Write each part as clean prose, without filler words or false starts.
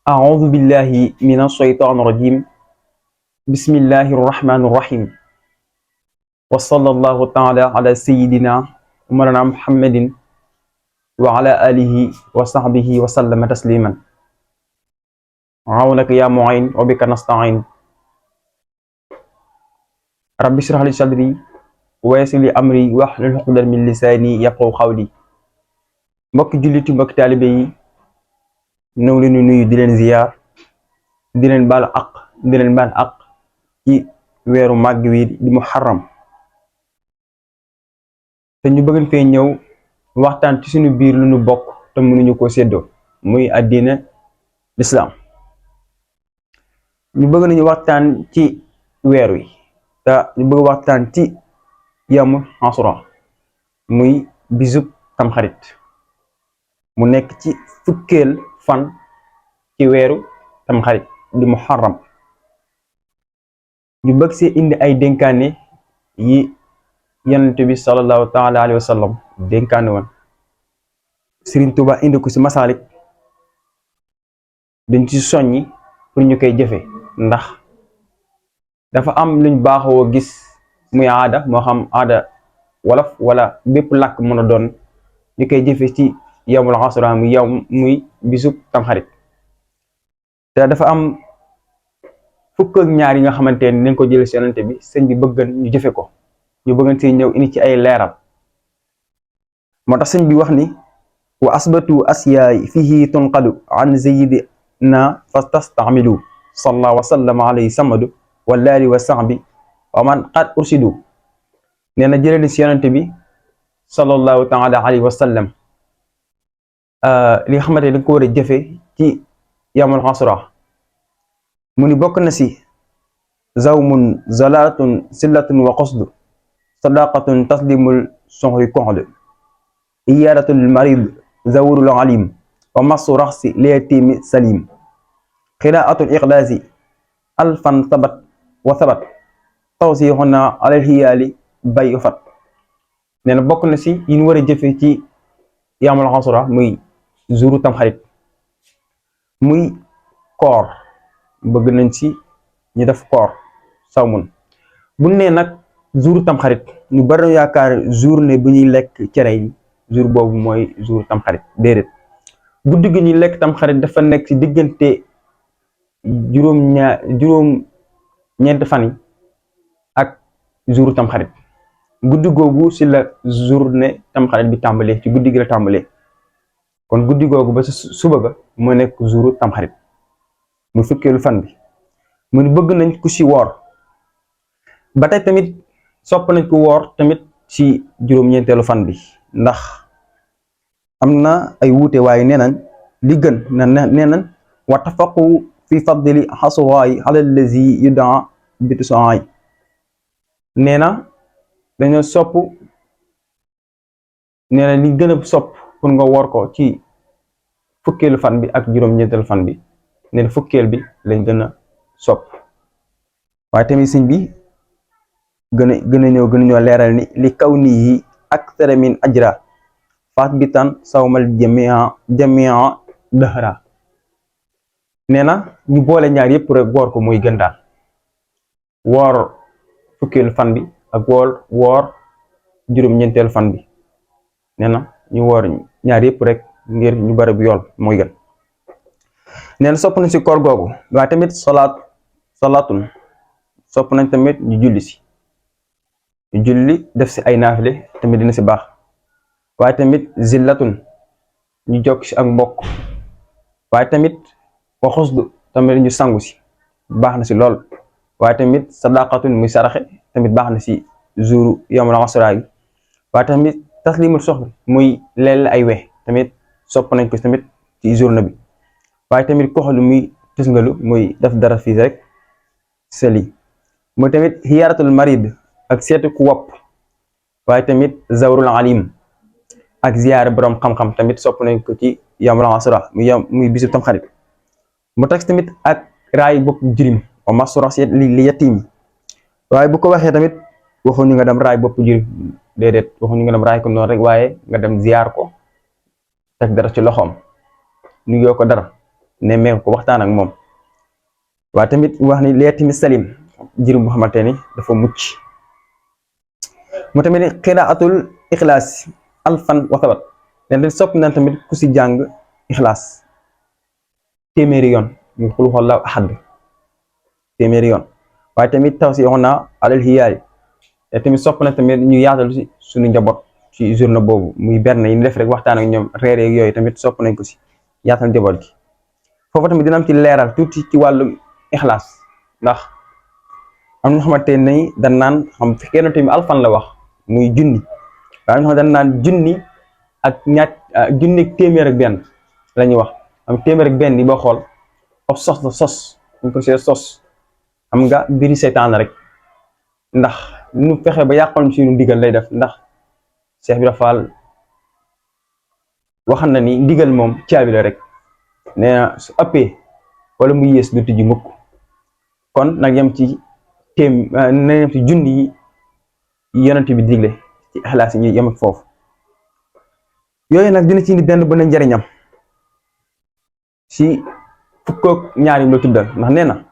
أعوذ بالله من الشيطان الرجيم. بسم الله الرحمن الرحيم. وصلى الله تعالى على سيدنا ومولانا محمد وعلى آله وصحبه وسلم تسليما. عونك يا معين وبك نستعين. رب اشرح لي صدري ويسر لي أمري واحلل عقدة من لساني يفقهوا قولي. mbokk julliti mbokk taalibe yi ñoo ngi leen di nuyu di leen ziyaar di leen baal ak ci weeru màgg wi di muharram te ñu bëgg fee ñëw waxtaan ci suñu biir lu ñu bokk te mënuñu ko séddoo muy àddina lislaam. ñu bëgg nañu waxtaan ci weer wi te ñu bëgg waxtaan ci yamu Ashura muy bisub tamxarit mu nekk ci fukkeel fan ci weeru tamxarit di muharram. ñu bëgg see indi ay dénkaane yi yonent bi sallallahu taala alayhi wa sallam dénkaane woon Sëriñ Tuuba indi ko ci masaalik dañ ci soññi pour ñu koy jëfe ndax dafa am luñ baaxoo gis muy aada moo xam aada wolof wala bépp làkk mën a doon ñu koy jëfe ci yawmul Ashura muy bisub tamxarit te dafa am fukk ak ñaar yi nga xamante ne nañ ko jëlee ci yonent bi sëñ bi bëggan ñu jëfe ko ñu bëggan ci ñëw indi ci ay leeral moo tax sëñ bi wax ni wa asbatu asyaay fihi tunqalu an zayyidina fastastamilu salla wa sallama alayhi samadu walaali wa sahbi wa man qad ursidu. nee na jëlee ni ci yonent bi sallallahu taala alayhi wa sallam li nga xamante ne dañ ko war a jëfe ci yawmul Ashura mu ni bokk na ci zawmun zalatun sillatun wa qasdu sadaqatun taslimul soxri koxlu iyadatul marid zawrul alim wa masu raxsi liyatimi salim qiraatul iqlaasi alfan sabat wa sabat tawsixuna alal hiyaali bay fat. nee na bokk na ci yi ñu war a jëfe ci yawmul Ashura muy jouru tamxarit muy koor bëgg nañ ci ñu def koor sawmun. bu nee nag jour tamxarit ñu bari yaakaar journée bu ñuy lekk cere yi jour boobu mooy jour tamxarit déedéet. guddi gi ñuy lekk tamxarit dafa nekk ci diggante juróom-ñeent fan yi ak jour tamxarit. guddi googu ci la journée tamxarit bi tàmbalee ci guddi gi la tàmbalee kon guddi googu ba ci suba ga moo nekk jour tamxarit mu fukkeelu fan bi mu ni bëgg nañ ku ci woor ba tey tamit sopp nañ ko woor tamit ci juróom-ñeenteelu fan bi ndax am na ay wuute waaye nee nañ li gën nee nañ wa tafaqu fi fadli xasuwaay ala allazi yudaa bitusaay. nee na dañoo sopp nee na li gën a sopp pour nga woor ko ci fukkeelu fan bi ak juróom-ñeenteelu fan bi nee na fukkeel bi lañ gën a sopp waaye tamit sëñ bi gën a ñëw leeral ni li kaw nii yi akthara min ajra faat bitan sawmal jamia dahra. nee na ñu boole ñaar yëpp rek woor ko muy gën daal woor fukkeelu fan bi ak woor juróom-ñeenteelu fan bi nee na ñu woor ñaar yëpp rek ngir ñu bari bu yool mooy gën. nee na sopp nañ ci koor googu waaye tamit salaatun sopp nañ tamit ñu julli ci def ci ay naafile tamit dina ci baax waaye tamit zillatun ñu jokk ci ak mbokk waaye tamit wa xusdu tamit ñu sangu ci baax na ci lool waaye tamit sadaqatun muy saraxe tamit baax na ci jouru yawmul Ashura yi waaye tamit taslimul soxri muy leel ay we tamit sopp nañ ko tamit ci journée bi waaye tamit koxalu muy tësngalu muy def dara fii rek seli muy tamit xiyaaratul marid ak seetu ku wopp waaye tamit zawrul alim ak ziyaare borom xam-xam tamit sopp nañ ko ci yawmul Ashura muy bisu tamxarit. mu tax tamit ak raay bopp jirim wa masura li yatiim waaye bu ko waxee tamit waxuñu nga dem raay bopp jirim déedéet waxuñu nga dem raay ko noonu rek waaye nga dem ziyaar ko teg dara ci loxoom nuyoo ko dara nemmeeku ko waxtaan ak moom. waaye tamit wax ni lee tamit salim jirim boo xamante ni dafa mucc. mu tamit qiraatul ixlaas alfan wa sabat leen sopp nañ tamit ku si jàng ixlaas téeméeri yoon ñu xul wallaahu ahad téeméeri yoon. waaye tamit taw si yoon naa alal hiyaali te tamit sopp na tamit ñu yaatal si suñu njaboot ci journée boobu muy berne yi ñu def rek waxtaan ak ñoom reer yeeg yooyu tamit sopp nañ ko si yaatal njaboot gi. foofu tamit dina am ci leeral tuuti ci wàllu ixlaas ndax am na xamante ne dañ naan xam fekkee na tamit alfan la wax muy junni waaye am na xam dañ naan junni ak junni ak téeméer ak benn la ñuy wax am téeméer ak benn yi boo xool of sos la sos ñu ko see sos xam nga mbiri seytaan rek ndax nu fexe ba yàqal suñu ndigal lay def ndax Cheikh Ibra Fall waxam na ni ndigal moom caabi la rek nee na su ëppee wala mu yées du tijji mukk kon nag yem ci na yem ci junni yi yonent bi digle ci ixlaas yi ñuy yem ak foofu. yooyu nag dina ci indi benn bu ne njariñam si fukk ak ñaar yi la tuddal ndax nee na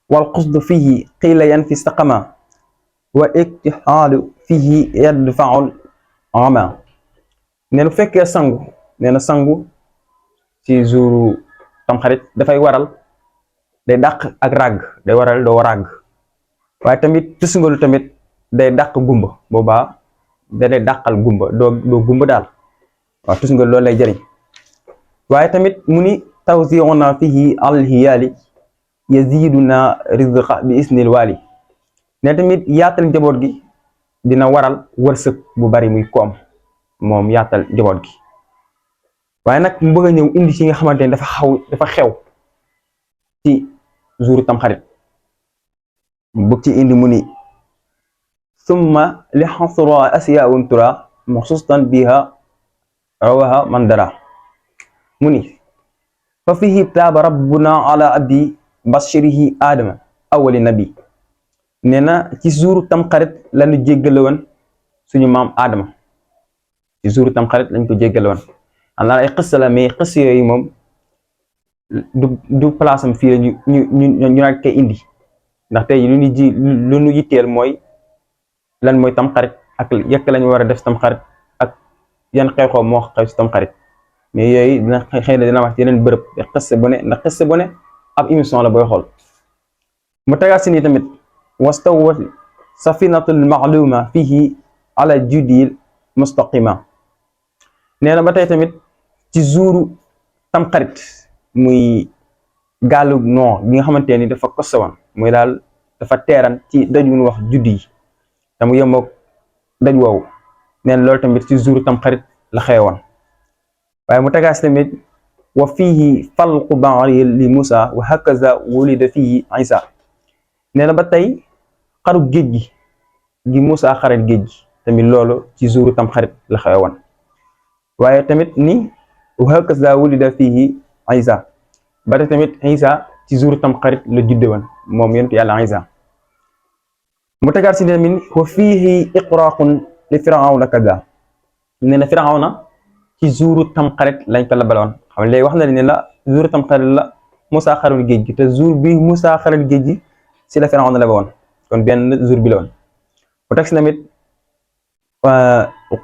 wal qusdu fihi qiila yan fi saqama wa iktihaalu fihi yadfaul ama. nee na bu fekkee sangu nee na sangu ci jouru tamxarit dafay waral day dàq ak ràgg day waral doo ràgg waaye tamit tusngalu tamit day dàq gumba boobaa da day dàqal gumba doo gumba daal waaw tusngalu loolu lay jëriñ. waaye tamit mu ni tawsiuna fihi alal hiyaali yaziduna rizqa bi isnil waali ne tamit yaatal njaboot gi dina waral wërsëg bu bari muy koom moom yaatal njaboot gi. waaye nag mu bëgg a ñëw indi ci nga xamante ne dafa xew ci jour tamxarit mu bëgg ci indi mu ni summa li xasra asiyaun tura maxsustan biha rawaha man dara mu ni fa fihi taaba rabbuna ala abdi bashirihi adama awali nabi. nee na ci jour tamxarit lañu jéggale woon suñu maam Adama ci jour tamxarit lañ ko jéggale woon. am naa ay xës la mais xës yooyu moom du place am fii la ñu naan koy indi ndax tey lu ñu yitteel mooy lan mooy tamxarit ak yëkk lañu war a def tamxarit ak yan xew-xew moo xew si tamxarit mais yooyu dina xëy na dina wax ci yeneen bërëb xës bu ne ndax xës bu ne ab émission la booy xool. mu tegaat si nii tamit wastawat safinatul ma'luma fihi ala judil mustaqima. nee na ba tey tamit ci jouru tamxarit muy gaalu noo bi nga xamante ni dafa kosawan muy daal dafa teeran ci daj wu ñu wax juddi yi te mu yemoog daj woowu. nee na loolu tamit ci jouru tamxarit la xewoon. waaye mu tegaas tamit wa fihi falqu baari li Musa wa hakaza wulida fihi Isa. nee na ba tey xaru géej gi Musa xaral géej gi tamit loolu ci jouru tamxarit la xewoon. waaye tamit ni wa hakaza wulida fihi Isa ba tey tamit Isa ci jouru tamxarit la judde woon moom yonent yàlla Isa. mu tegaat si tamit wa fihi iqraqun li firawna kaza. nee na firawna ci jouru tamxarit lañ ko labaloon xam léegi wax na ne la jouru tamxarit la Musa xaral géej gi te jour bi Musa xaral géej gi si la firawna la woon kon benn jour bi la woon. mu teg si tamit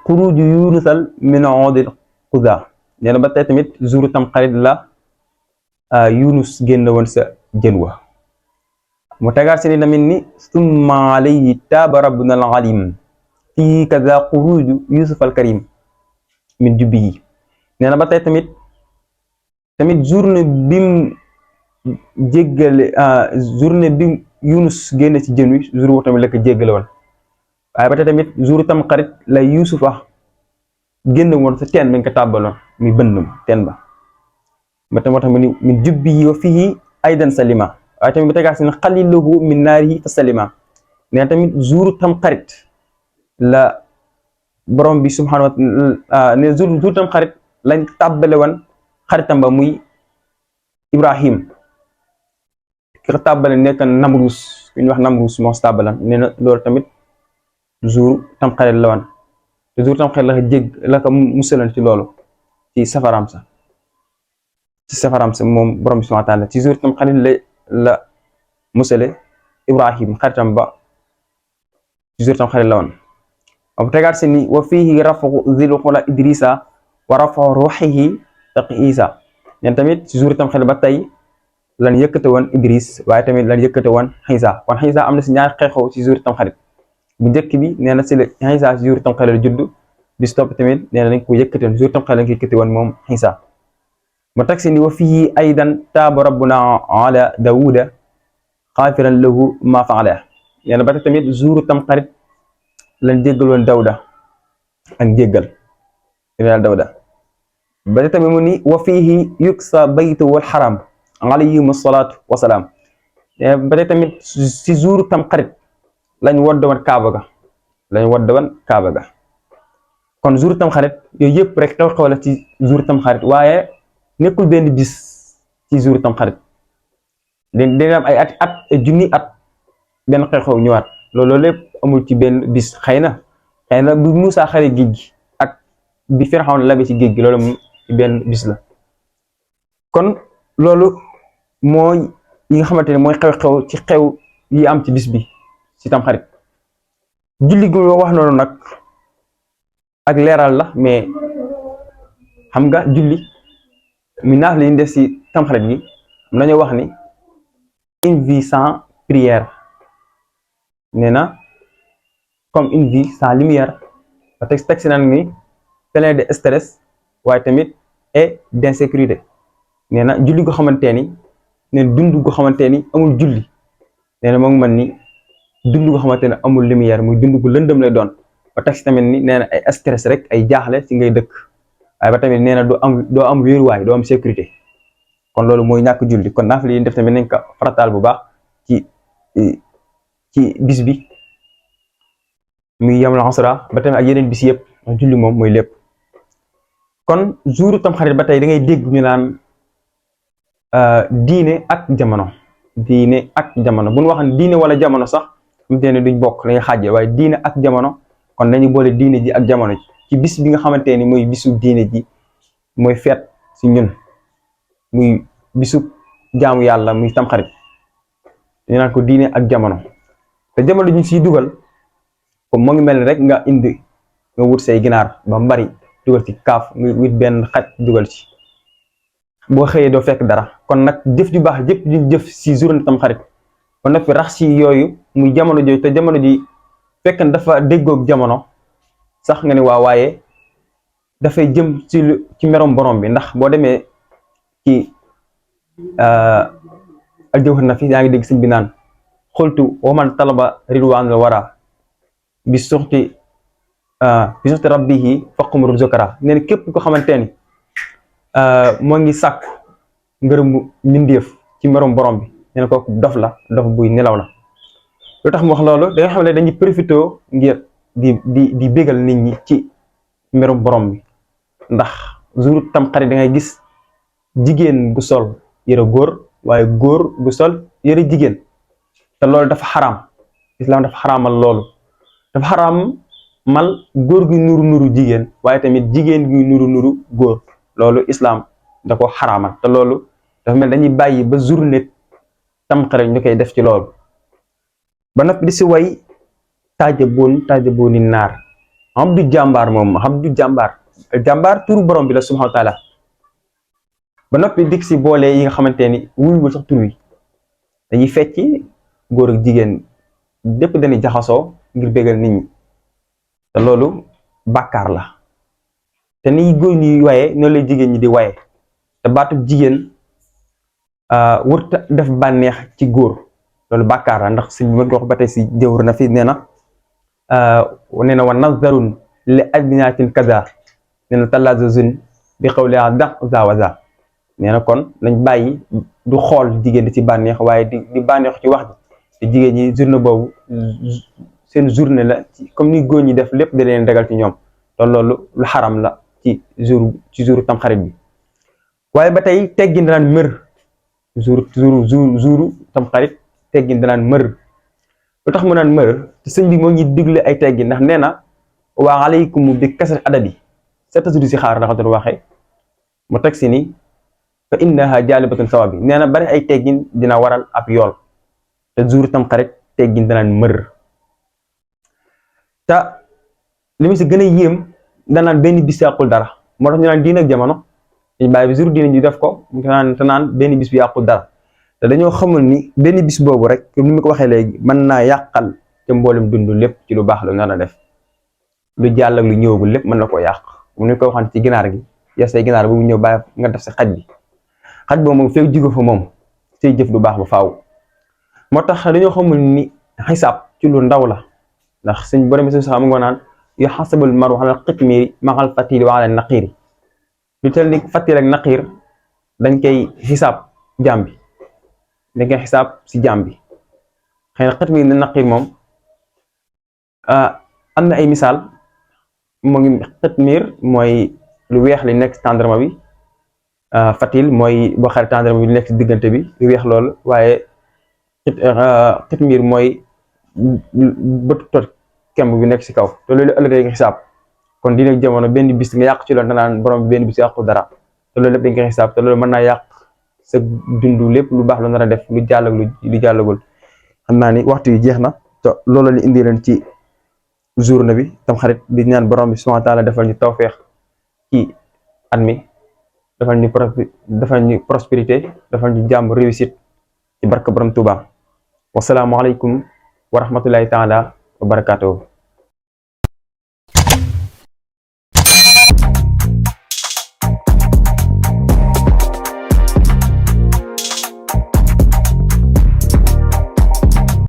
xuruju yunusal min oodil xuda. nee na ba tey tamit jouru tamxarit la Yunus génn woon sa jën wa. mu tegaat si ni tamit ni summa alayhi taaba rabbuna al alim fii kaza xuruju yusuf al karim min jubbi yi. nee na ba tey tamit journée bim jéggale journée bim Yunus génn ci jën wi jour boobu tamit la ko jéggale woon. waaye ba tey tamit jour tamxarit la Yuusufa génn woon sa teen bi nga ko tàbbaloon muy bënnum teen ba ba tamit moo tax mu ni min jubbi wa fihi aydan salima. waaye tamit ba tegaat si ne xaliluhu min naarihi fa salima. nee tamit jour tamxarit la borom bi subhanahu wa ne jour tamxarit lañ tàbbale woon xaritam ba muy Ibrahim ki ko tàbbale nekk Namrus ku ñu wax Namrus moo si tàbbalan. nee na loolu tamit jour tamxarit la woon te jour tamxarit la ko musalan ci loolu ci safaram sa. ci safaram sa moom borom bi subhanahu wa taala ci jour tamxarit la musale Ibrahim xaritam ba ci jour tamxarit la woon. am tegaat si ni wa fihi rafahu zil xula Idrissa wa rafahu ruhihi taqi Isa ñen tamit ci jour tamxarit ba tey lan yëkkate woon Idris waaye tamit lan yëkkate woon Xiisa kon Xiisa am na si ñaar xew-xew ci jour tamxarit bu njëkk bi nee na si la Xiisa si jour tamxarit la judd bis topp tamit nee na dañ ko yëkkate woon jour tamxarit lañ ko yëkkate woon moom Xiisa ma teg si ni wa fii aydan taaba rabbuna ala Dawuda xaafiran lahu ma faala nee na ba tey tamit jour tamxarit lañ jéggaloon Dawuda ak jéggal Dawuda ba tey tamit mu ni wa fiihi yuksa baytu wal xaram alayhim salaatu wasalaam ba tey tamit si jour tamxarit lañ wadde woon Kaaba ga kon jour tamxarit yooyu yëpp rek xew-xew la ci jour tamxarit waaye nekkul benn bis ci jour tamxarit dina am ay at ay junni at benn xew-xew ñëwaat loolu lépp amul ci benn bis xëy na bu Muusaa xare géej gi ak bi Firawna labe ci géej gi loolu moom ci benn bis la kon loolu mooy yi nga xamante ne mooy xew-xew ci xew yi am ci bis bi ci tamxarit julli gu wax noonu nag ak leeral la mais xam nga julli mi naaf la ñu def ci tamxarit gi am nañoo wax ni une vie sans prière nee na comme une vie sans lumière ba teg si naan ni plein de stress waaye tamit et d'insécurité nee na julli goo xamante ni nee na dund goo xamante ni amul julli nee na moo ngi mel ni dund goo xamante ne amul lumière muy dund gu lëndëm lay doon ba tax si tamit ni nee na ay stress rek ay jaaxle ci ngay dëkk waaye ba tamit nee na doo am wéeruwaay doo am sécurité kon loolu mooy ñàkk julli kon naafila yi def tamit nañ ko farataal bu baax ci bis bi muy yamul asra ba tamit ak yeneen bis yëpp julli moom mooy lépp kon jour tamxarit ba tey da ngay dégg ñu naan diine ak jamono bu ñu waxee diine wala jamono sax xamante ne duñ bokk lañuy xàjjee waaye diine ak jamono kon dañuy boole diine ji ak jamono ji ci bis bi nga xamante ni mooy bisu diine ji mooy feet si ñun muy bisu jaamu yàlla muy tamxarit ñu naan ko diine ak jamono te jamono ñu siy dugal comme moo ngi mel ni rek nga wut say ginaar ba mbari dugal ci kaaf nga wut benn xaj dugal ci boo xëyee doo fekk dara kon nag jëf ju baax jëpp ñu jëf si journée tamxarit ba noppi rax si yooyu muy jamono jooju te jamono ji fekk dafa déggoog jamono sax nga ne waaye dafay jëm ci merom borom bi ndax boo demee ci aljawhar nafi yaa ngi dégg sëñ bi naan xultu waman talaba ridwanul wara bi suxti rabbihi faqumru zokara nee na képp ko xamante ni moo ngi sàkku ngërëmu mbindeef ci merom borom bi nee na kooku dof buy nelaw la lu tax mu wax loolu da nga xam ne dañuy profité ngir di bégal nit ñi ci merom borom bi ndax jour tamxarit da ngay gis jigéen gu sol yëre góor waaye góor gu sol yëre jigéen te loolu dafa xaraam islam dafa xaraamal loolu dafa xaraamal góor gi nuru jigéen waaye tamit jigéen gi nuru góor loolu islam da ko xaraamal te loolu dafa mel dañuy bàyyi ba journée tamxarit ñu koy def ci loolu ba noppi di si way taajabooni naar xam du jàmbaar turu borom bi la subhanahu wa taala ba noppi dik si boole yi nga xamante ni wuyuwul sax tur wi dañuy fecci góor ak jigéen dépp dañuy jaxasoo ngir bégal nit ñi te loolu bàkkaar la te ni góor ñuy waye noonu lay jigéen ñi di waye te baatub jigéen wërta def bànneex ci góor loolu bàkkaar la ndax si bi ma ko wax ba tey si jawhar na fi nee na wa nazarun li adnaatin kaza nee na talazuzun bi xawliha da zawaza nee na kon nañ bàyyi du xool jigéen di ci bànneex waaye di bànneex ci wax ji te jigéen ñi journée boobu seen journée la comme ni góor ñi def lépp da leen dagal ci ñoom te loolu lu xaram la ci jour tamxarit bi waaye ba tey teggin danaan mër jour tamxarit teggin danaan mër lu tax mu naan mër te sëñ bi moo ngi digle ay teggin ndax nee na waa alaykum bi kasrat adabi sa tasudi si xaar ndax doon waxee mu teg si ni fa innaha jaalibatun sawabi nee na bari ay teggin dina waral ab yool te jour Tamxarit teggin danaan mër te li mu si gën a yéem danaan benn bis yàqul dara moo tax ñu naan diine ak jamono dañ bàyyi bi jour diine ñu def ko te naan benn bis bi yàqul dara te dañoo xamul ni benn bis boobu rek ni mu ko waxee léegi mën naa yàqal te mboolem dund lépp ci lu baax la nar a def lu jàll ak lu ñëwagul lépp mën na koo yàq mu ni ko waxante ci ginaar gi ya say ginaar bu mu ñëw bàyyi nga def si xaj bi xaj boobu moom fekk jigo fa moom say jëf du baax ba faaw moo tax dañoo xamul ni xisaab ci lu ndaw la ndax suñ borom bi sax mu ngi naan yuhasabul maru alal qitmiri maxal fatili wa alal naqiiri lu tel ni fatil ak naqiir dañ koy xisaab jaam bi dañ koy xisaab si jaam bi xëy na qitmiri na naqiir moom am na ay misaal mu ngi qitmir mooy lu weex li nekk si tàndarma bi fatil mooy boo xare tàndarma bi nekk si diggante bi lu weex loolu waaye qitmir mooy bëtu tot kemb bi nekk si kaw te loolu ëllëg dañ ko xisaab kon dina jamono benn bis nga yàq ci loolu danaan borom bi benn bis yàqu dara te loolu lépp dañ ko xisaab te loolu mën naa yàq sa dund lépp lu baax lu nar a def lu jàll lu jàllagul xam naa ni waxtu yi jeex na te loolu la indi leen ci journée bi Tamxarit di ñaan borom bi subhaanahu wa taala defal ñu tawfeex ci at mi defal ñu prospérité defal ñu jàmm réussite ci barke borom Tuuba wasalaamu aleykum wa rahmatullahi taala wa barakaatuhu